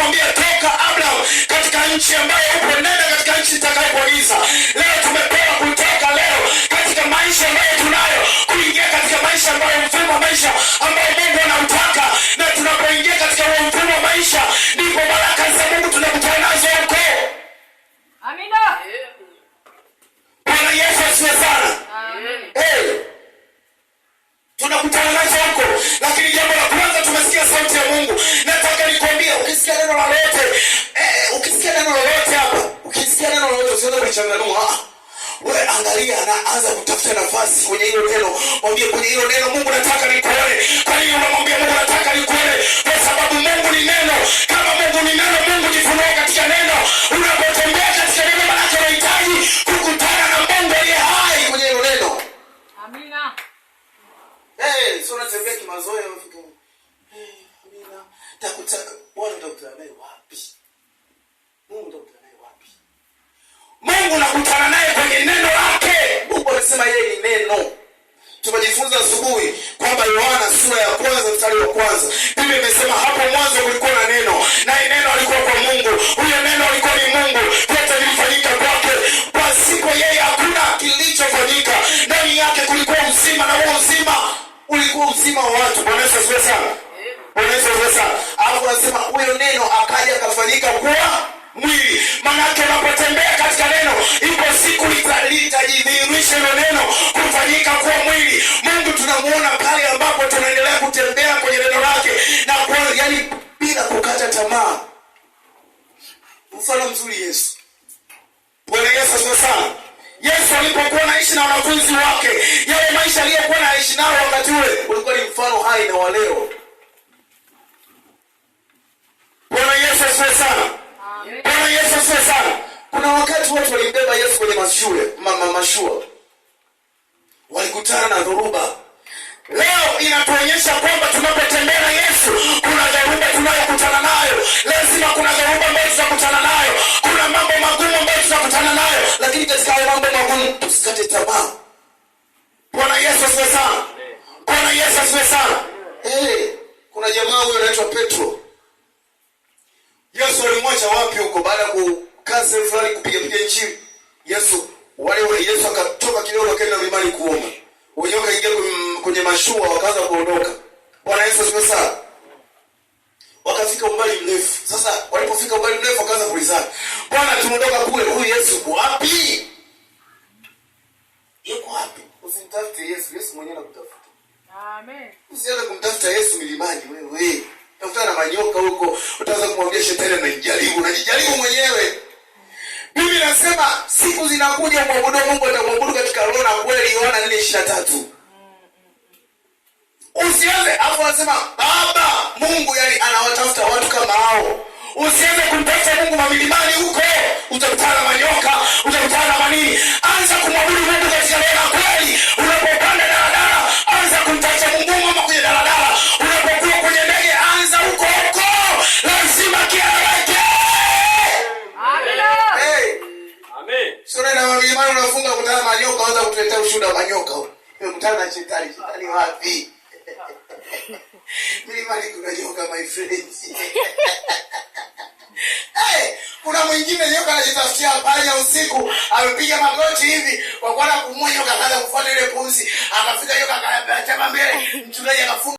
Akamwambia, toka Abraham katika nchi ambayo upo, nenda katika nchi nitakayokuagiza. Leo tumepewa kutoka leo katika maisha ambayo tunayo kuingia katika maisha ambayo, mfumo wa maisha ambayo Mungu anautaka, na tunapoingia katika huo mfumo wa maisha ndipo baraka za Mungu tunakutana nazo huko. Amina. Bwana Yesu asifiwe sana. Amen. Hey, tunakutana nazo huko, lakini jambo la kwanza tumesikia sauti ya Mungu. Nataka nikwambie, ukisikia neno lolote ukisikia neno lolote hapa, ukisikia neno lolote usianze kulichanganua. Ah, wewe angalia na anza kutafuta nafasi kwenye hilo neno, mwambie kwenye hilo neno, Mungu nataka nikuone. Kwa nini unamwambia Mungu nataka nikuone? Kwa sababu Mungu ni neno. Kama Mungu ni neno, Mungu jifunue katika neno. Unapotembea katika neno, maanake unahitaji kukutana na Mungu aliye hai kwenye hilo neno. Amina. Hey, sio unatembea kimazoea unafika. Hey, amina. Takutana Bwana, utakutana naye wapi? Mungu utakutana naye wapi? Mungu unakutana naye kwenye neno lake. Mungu anasema yeye ni neno. Tumejifunza asubuhi kwamba Yohana sura ya kwanza mstari wa kwanza, Biblia imesema hapo mwanzo kulikuwa na neno, naye neno alikuwa kwa Mungu, huyo neno alikuwa ni Mungu, vyote vilifanyika kwake, pasipo yeye hakuna kilichofanyika. Ndani yake kulikuwa uzima, na huo uzima ulikuwa uzima wa watu. Bwana Yesu asifiwe sana. Bwana Yesu asifiwe sana. Alafu anasema huyo neno akaja akafanyika kuwa mwili. Maanake unapotembea katika neno, ipo siku litajidhihirisha hilo neno kufanyika kuwa mwili. Mungu tunamuona pale ambapo tunaendelea kutembea kwenye neno lake na kuona, yani bila kukata tamaa. Mfano mzuri Yesu. Bwana Yesu asifiwe sana. Yesu alipokuwa naishi na wanafunzi wake, yale maisha aliyokuwa naishi nao wakati ule ulikuwa ni mfano hai na wa leo. Bwana Yesu asifiwe sana. Amen. Bwana Yesu asifiwe sana. Kuna wakati watu walimbeba Yesu kwenye mashua, walikutana na dhoruba. Leo inatuonyesha kwamba tunapotembea na Yesu kuna dhoruba tunayokutana nayo. Lazima kuna dhoruba ambayo tutakutana nayo, kuna mambo magumu ambayo tutakutana nayo, lakini katika hayo mambo magumu tusikate tamaa. Bwana Yesu asifiwe sana. Bwana Yesu asifiwe sana. Hey, kuna jamaa huyo anaitwa Petro. Yesu alimwacha wapi huko baada ya kukaa sehemu fulani kupiga piga injili? Yesu wale wale, Yesu akatoka kidogo akaenda mlimani kuomba. Wenyewe wakaingia kwenye mashua wakaanza kuondoka. Bwana Yesu asifiwe sana. Wakafika umbali mrefu. Sasa walipofika umbali mrefu wakaanza kuulizana, "Bwana, tumeondoka kule, huyu Yesu yuko wapi? Yuko wapi?" Usimtafute Yesu, Yesu mwenyewe anakutafuta. Amen. Usianze kumtafuta Yesu milimani wewe. Tafuta na manyoka huko, utaanza kumwambia shetani anajaribu, unajijaribu mwenyewe. Mimi nasema siku zinakuja muabudu Mungu atamwabudu katika roho na kweli, Yohana 4:23. Usianze hapo, anasema Baba Mungu yani anawatafuta watu kama hao. Usianze kumtafuta Mungu mamilimani huko, utakutana na manyoka, utakutana na manini. Anza kumwabudu Mungu katika roho na kweli. Unapopanda daladala, anza kumtafuta Mungu mama kwenye daladala. Unapokuwa kwenye ndege, anza huko huko, lazima kieleweke. Amina. Hey. Amen. Sio unaenda milimani unafunga kutana manyoka, anza kutuletea ushuhuda wa manyoka. Umekutana na shetani, shetani wapi? Milimani kuna nyoka, my friends. Hey, kuna mwingine nyoka anajitafutia panya usiku, amepiga magoti hivi, kwa kuona kumua nyoka akaanza kufuata ile pumzi, akafika nyoka akachama mbele, mchungaji akafunga.